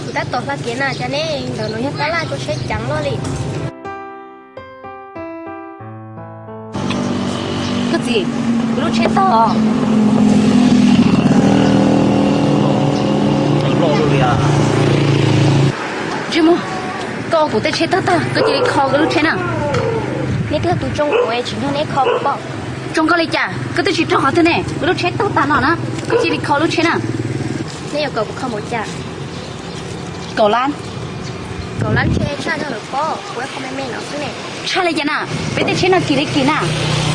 Kuv tab tom hla kev na, cas nej ntawm no yog tab laj koj tsheb ceev luaj li. Koj txiv, kuv lub tsheb tawg os. Ntsej muag, koj ua kuv tej tsheb tawg tag koj cia li kho koj lub tsheb na. Nej twb yog tus tsoo kuv tsis nrog nej kho kuv pob. Tsoo koj li cas? Koj twb tsis raug qhov twg ne, kuv lub tsheb tawg tag no na, koj cia li kho lub tsheb na. Nej yuav kom kuv kho npaum cas? Kaum lab. Kaum lab tsheb tshaj nrog lawv pob, kuv kho me me no xwb ne. Tshaj li cas na? Peb tej tsheb no kim li kim na.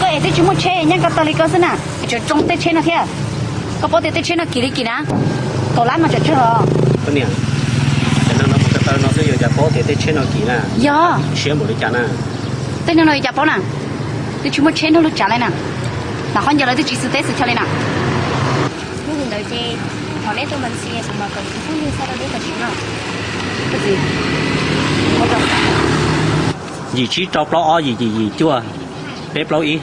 Koj es twb tsis muaj tsheb nyob ko taw li koj xwb na, tseem tsoo tej tsheb no thiab. Koj paub tias tej tsheb no kim li kim na. Kaum lab mas tsawg tsawg os. Koj niam, cov neeg no mus ko taw no xwb yuav cas paub tias tej tsheb no kim na? Yog siab npaum li cas na? Tej neeg no yuav cas paub na? Twb tsis muaj tsheb nrog lub tsav li na. Lam qhov ncauj lawv twb tsis xwm teb xwm chaw li na. Yog li ntawd ces thov nej tus mas ntxhi kuv mam kom tus phooj ywg xa rau peb tam sim no. Yim tsib rau plaub ob yim yim yim cuaj peb plaub ib.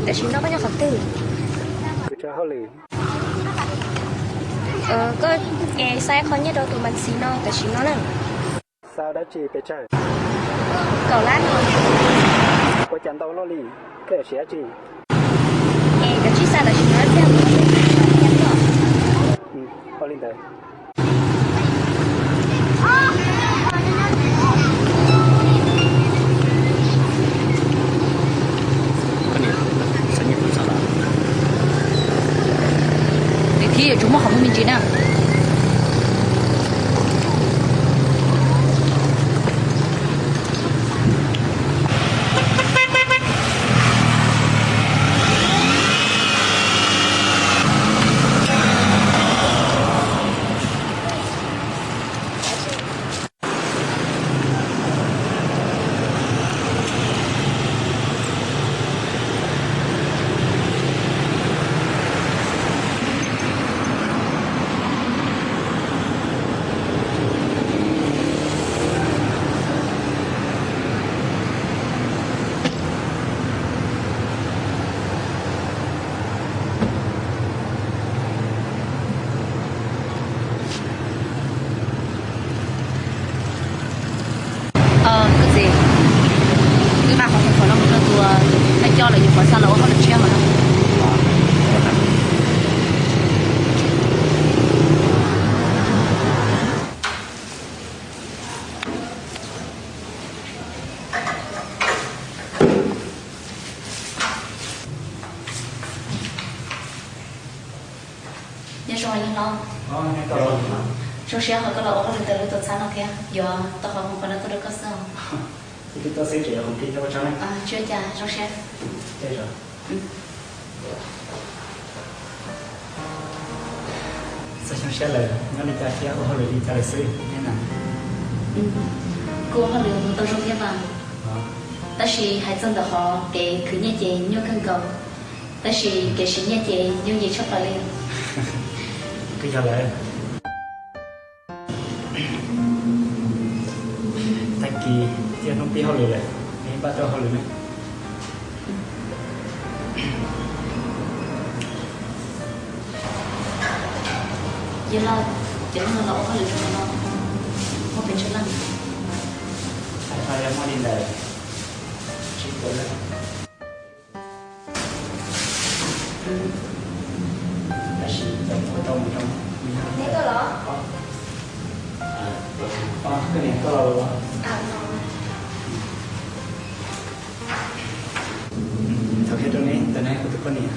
Tam sim no koj nyob qhov twg? Koj es xa ib qho nyiaj rau tus mas ntxhi no tam sim no na. Xa dab tsi pes tsawg? Kaum lab no. Ua cas ntau luaj li, koj yuav siv dab tsi? Es koj tsis xa tam sim no thiab. Ua li ntawd. Nws thiab yuav tsum muaj qhov muag me ntsis na. Koj txiv, wb nqa qhov khoom no mus rau tus thawj coj lawm, yuav pov xa los ua hauj lwm tshiab mas. Nyob zoo yawg hlob. Zoo siab qhov koj los ua hauj lwm ntawm lub tuam txhab no thiab, yuav tau qhov khoom no tuaj rau koj xwb. Tsis ua cas, zoo siab. Txog xyoo siab lawm, nyob li cas thiab ua hauj lwm li cas lawm xwb ne na? Kuv ua hauj lwm tau zoo thiab mas, tab sis hais txog ntawm qhov kev khwv nyiaj ces nyuaj kawg nkaus, tab sis kev siv nyiaj ces yooj yim tshaj plaws li. Twb yog lawm. Tag kis thiab hnub pib hauj lwm lawm, npaj tuaj hauj lwm ne. Yawg laus, cov neeg no los ua hauj lwm rau qhov no muaj pes tsawg leej? Muaj li ntawm tsib puas leej. Tab sis cov kuv tau mus rau, neb tuaj los? Koj niam, koj los los? Thov qhia rau neb, ntawm no kuv tus poj niam.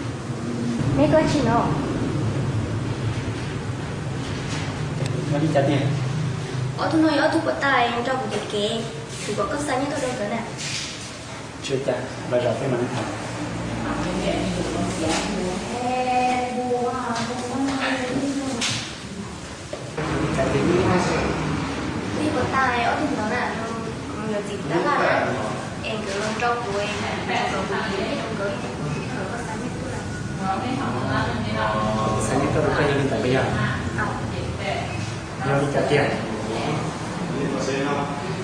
Neb tuaj tsis no? Muaj li cas tiag? Ob tug no yog ob tug puas tag nrog kuv cov kev, kuv kom koj xa nyiaj tuaj rau nkawd na. Tsis ua cas, los zaum peb mam li tham. Tij puas tag ob tug ntawd na, yuav txiv tab laj na, es nkawd los nrog kuv, kuv rau nkawd, nkawd xa nyiaj tuaj. Xa nyiaj Koj yog li ntawd puas yog? Yog li cas tiag?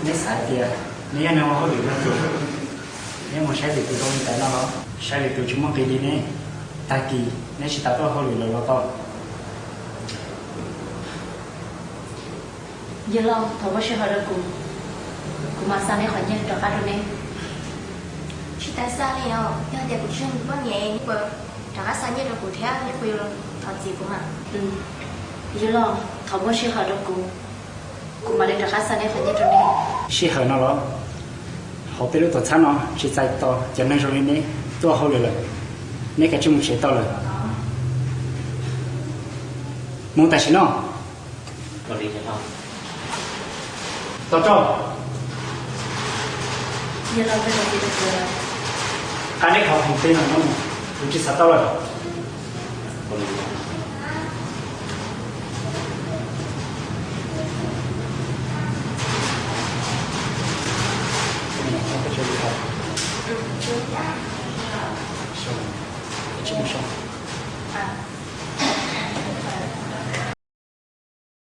Neb xav tias neb yog neeg ua hauj lwm luag tus, neb mus saib lwm tus zoo li ntawd no los? Saib lwm tus tsis muaj nqis li ne. Tag kis neb tsis tas tuaj hauj lwm lawm los tau. Yawg laus, thov muab sij hawm rau kuv, kuv mam xa neb qhov nyiaj rov qab rau neb. Tsis tas xa li os, yog tias kuv tsis yog neb poj niam, neb puas rov qab xa nyiaj rau kuv thiab, neb puas yuav thov txim kuv mas? Yawg laus, thov muab sij hawm rau kuv, kuv mam li rov qab xa neb qhov nyiaj rau neb. Sij hawm no los? Hauv peb lub tuam txhab no tsis txais tos cov neeg zoo li neb tuaj hauj lwm lawm. Neb kav tsij mus tsev tau lawm. Mus tam sim no. Tau rau. Qab neb qhov khoom tej no no, kuv tsis xav tau lawm.